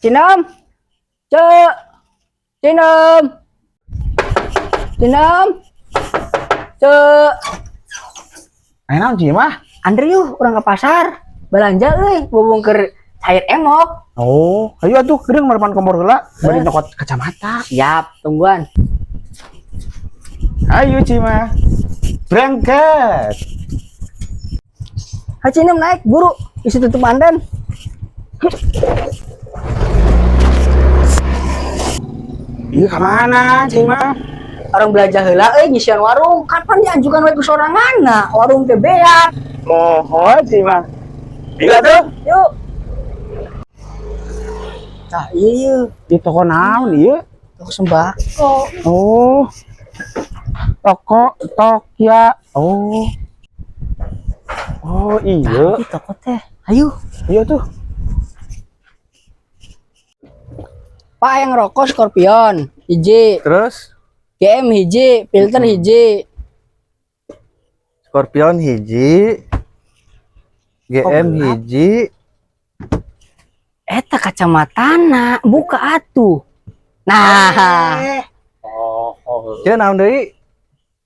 Cinem. Cek. Cinem. Cinem. Cek. Ayo naon sih mah? Andre yuk, urang ke pasar. Belanja euy, bobong keur cair emok. Oh, ayo atuh geureung marepan kompor heula, bari nyokot kacamata. Siap, tungguan. Ayo Cima. Berangkat. Ha Cinem naik, buru. Isi tutup mandan. Iya kemana Cima? Orang belanja heula euy nyisian warung. Kapan dianjukan we ku soranganna? Warung teh beak. Mohon Cima. Iya tuh. Yuk. Tah, iya iya. Di toko naon iya? Toko sembako. Oh. Toko Tokya. Oh. Oh iya. Di toko teh. Ayo. Iya tuh. Pak yang rokok Scorpion, hiji. Terus GM hiji, filter hiji. Scorpion hiji, GM hiji, Eta kacamatana, buka atuh. Nah, Oh, oh. Ceuk naon deui?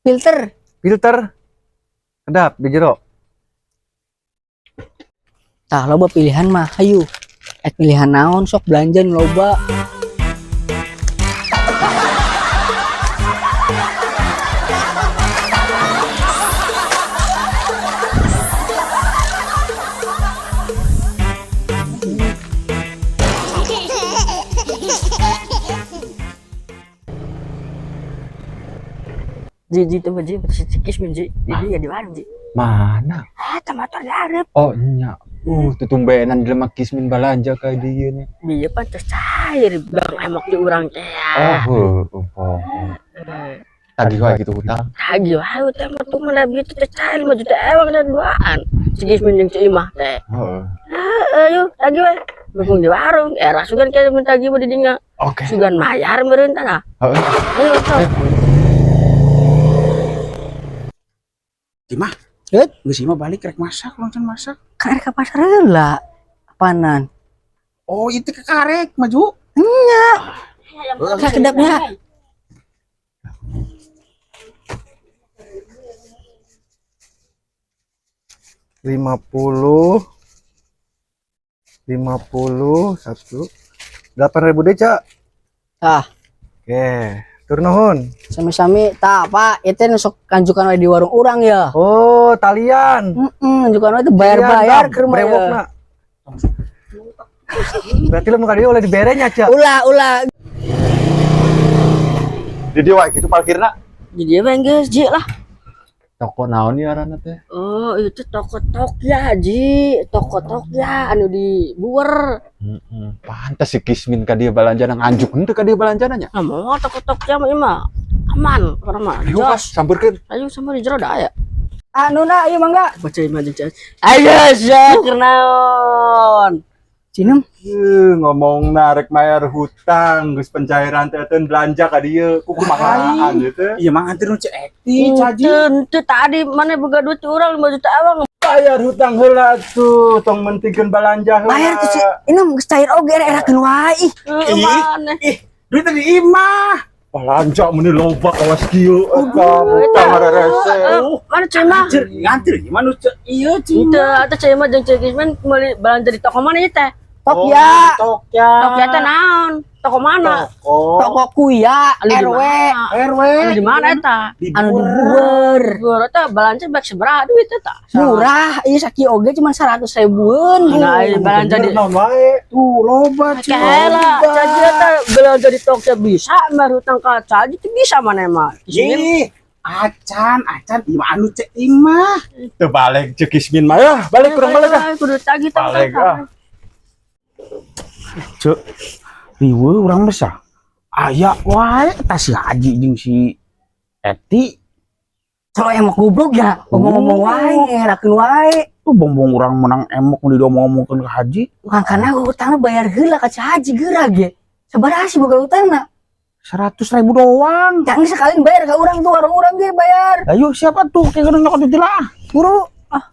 filter. Filter. Kedap di jero. Tah loba pilihan mah, hayu. Eh pilihan naon sok belanja nu loba. Ji, ji, tunggu ji, si cikis min ji, ji, ya di warung ji. Mana? Ah, motor diharap. Oh, nya. Tutumbenan jelema Kismin balanja ka dieu nya. Dia pantes cair bang emok di urang teh. Oh, heueuh, oh. Tagih wae gitu hutang. Tagih wae teh mah tuh mana bieu teh cair 5 juta ewang dan duaan. Si Kismin jeung si Imah teh. Heeh. Ayo tagih wae. Mumpung di warung, era sugan kayak mun tagih mah di dinya. Oke. Sugan mayar meureun tah. Heeh. Ayo sok. Cima. Heut. Geus Cima balik rek masak, langsung masak. Kan rek ka pasar heula. Apanan? Oh, itu ke karek maju. Nya. Kedapnya. 50 50 1 8.000 deh, Cak. Tah, Oke, tur nuhun. sami-sami. Tah, Pak, itu nu sok kanjukan we di warung urang ya. Oh, talian. Heeh, kanjukan we itu bayar-bayar ke rumah ya. Brewokna. Berarti lu muka dia oleh diberenya, Cak. Ulah, ulah. Di dieu wae gitu parkirna. Jadi apa geus ji lah. Toko naon ieu ngaranna teh? Oh, itu toko Tokya, Ji. Toko Tokya anu di Buwer. Heeh. Pantes si Kismin ka dieu balanja nang anjuk henteu ka dieu balanjana nya. Nah, mau toko Tokya mah ieu mah aman, karena mah Ayo ah, jos. sampeurkeun. Ayo sama di jero da aya. Anu na, ayo mangga. Baca imah jeung cai. Ayo sia kenaon. Cinem, Ngomong narek mayar hutang geus pencairan teh teu belanja ka dieu kukumahaan gitu. Iya mang antir nu cek Eti, Caji. Henteu tadi mana boga duit urang 5 juta awang. Bayar hutang heula tuh, tong mentingkeun balanja heula. bayar tuh si Inem geus cair oge era-erakeun wae. Ih, Heeh, mana? Ih, duit tadi imah. Balanja meuni loba kawas kieu eta hutang rarese. Mana cai mah? Anjir, ngantir gimana nu cek iya Cima. Henteu atuh cai mah jeung cai Kismin meuli belanja di toko mana ieu teh? Tokya, Tokya. Tokya teh naon? Toko mana? Toko. toko kuya, Anu di RW, mana? RW. Anu di mana eta? Di anu di Buwer. Buwer. Gua eta belanja bak sabaraha duit eta? Murah, iya sakieu oge cuma 100 ribuan. Nah, ieu belanja di naon wae. Tuh loba Cima. Kela, caji eta belanja di Tokyo bisa, bayar hutang ka caji itu bisa mana mah. Kismin Ih, acan, acan imah anu cek imah. Teu balik jeung Kismin mah ya, balik kurang balik ah. Kudu tagih tang. Balik ah. Cek, riweuh urang besar. Aya wae eta si Haji jeung si Eti. Kalau emok goblok ya, ngomong-ngomong wae, ngerakeun wae. Tuh bongbong urang menang emok nu diomong-omongkeun ke Haji. Makana hutangna bayar heula ka si Haji geura ge. Sabaraha sih boga hutangna? 100.000 doang. Jangan sekalian bayar ke urang tuh, warung urang ge bayar. Ayo siapa tuh kayak gini nyokot itu lah. Buru. Ah.